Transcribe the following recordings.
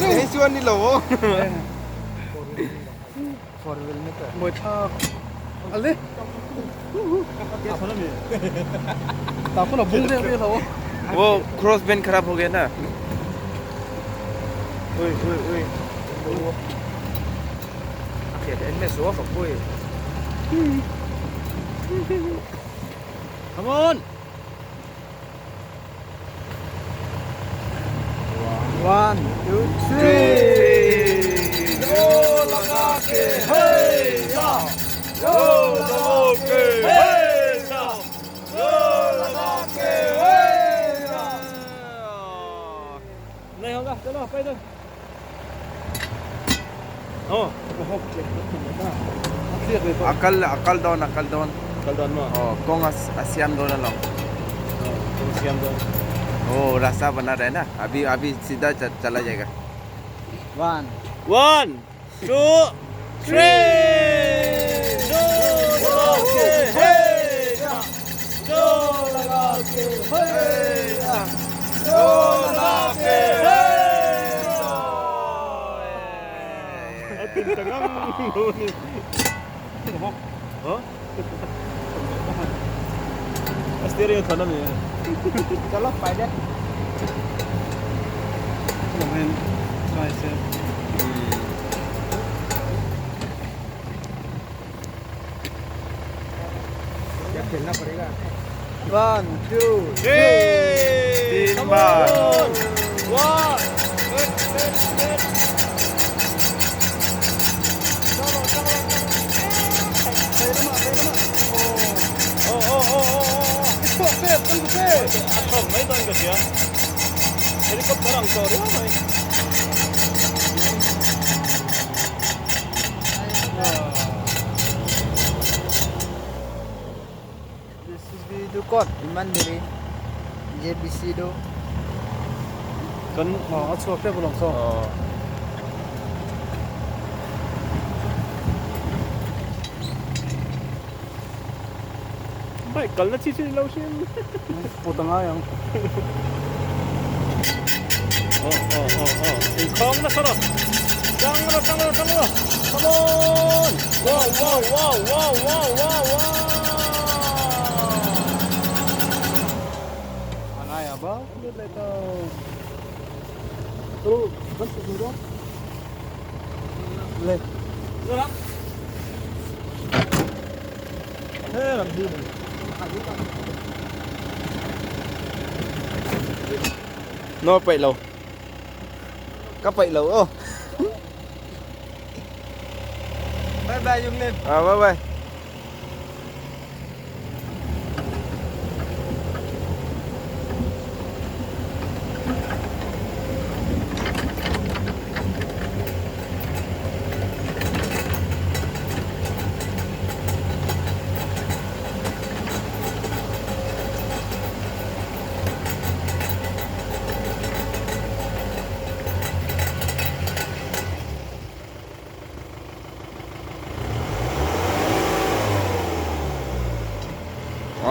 Hei chuan ni lo aw. वो cross band खराब हो गया ना ui ui ui Come on One, two, three. Yo laga ke hey ya Yo laga ke hey ya Yo laga ke hey ya नहीं होगा चलो पैदल oh Akal akal down akal down kal down ma oh kong as asiam down along kong siam down oh रास्ता बना रहा है ना अभी अभी सीधा चला जाएगा One. 1 2 3 do laga ke hey ya do laga ke hey ya do laga ke hey ya Steering thana ni. Chalo पैदल. क्या खेलना पड़ेगा? One, two, Three. तीन बार। One. Good, good, good. चलो चलो Oh oh oh oh oh. Atom mai don ka sia. Helicopter ang sorry mai. JCB du kot iman diri. JBC du. Kan a chhuak tep alawm saw. Bike kal na chi chi lo sim. Put a ngai ang. Oh oh oh oh. In khong na saro. Tang ro tang ro tang ro. Come on. Wow wow wow wow wow wow wow. Anai a ba le ta. Tu kan su du Le. Rồi. Thế làm gì? No paih lo. Ka paih lo aw. Bye bye Dung Lim. À bye bye.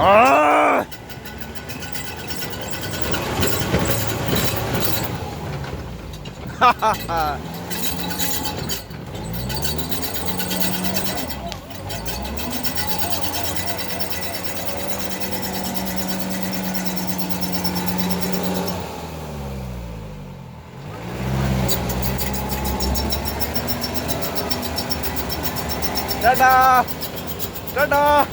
Ah! Tada! Tada!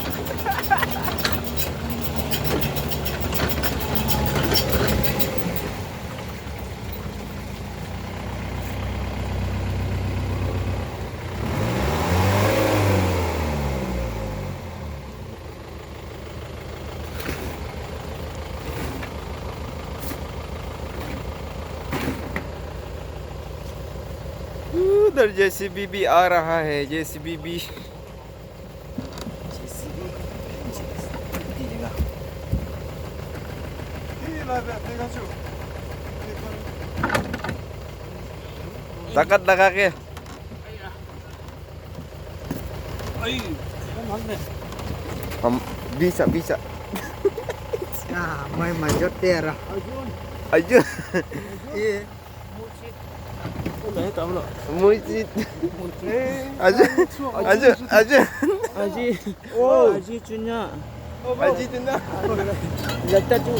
उधर जेसीबी भी आ रहा है जेसीबी भी ताकत लगा के। Bisa bisa. Ah, may major tera. Ayun. Iya. Mujit. Ajun. Ajun. Ajun. Aji. Aji chunya. Aji tu na. Lata chu.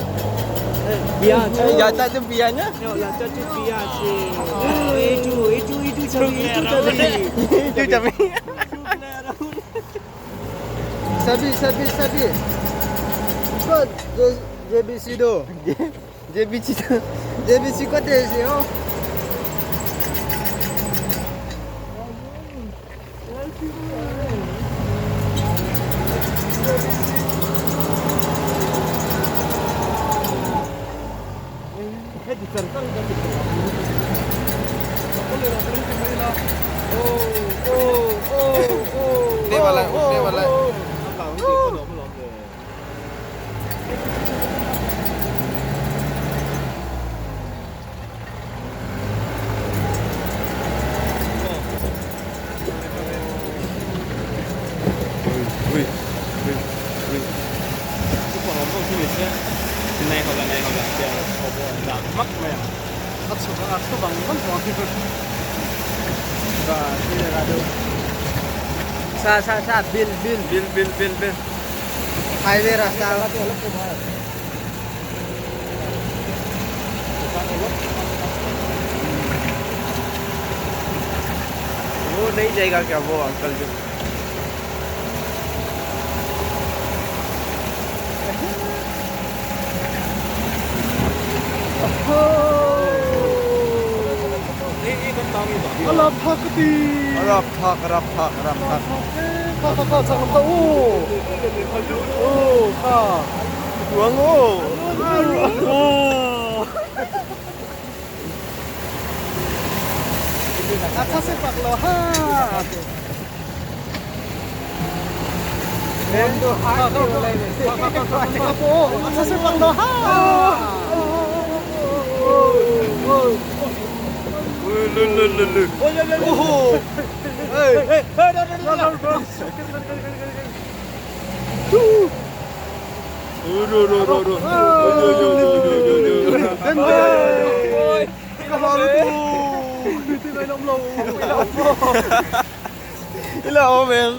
Bia chu. Ya tak tu bianya. No, lata chu bia chi. E chu, e chu, e chu chabi, e chu chabi. Itu jami. Sabi sabi sabi. Kod JBC do. JBC tu. JBC ko te oh. Ni wala, ni wala. Ui, ui, ui. Sa sa sa bill bill Bil bil bil bil. Highway rasta. वो नहीं जाएगा क्या वो uncle जो Arap thak Arap thak arap thak arap thak. Kha kha kha chak lam o. O kha. Ruang o. O. Acha se paklo ha. Acha se paklo ha. Lu lu lu lu. Oh. Hey hey hey no no no no. Ru ru ru ru. Yo yo yo yo yo yo. Ila o men.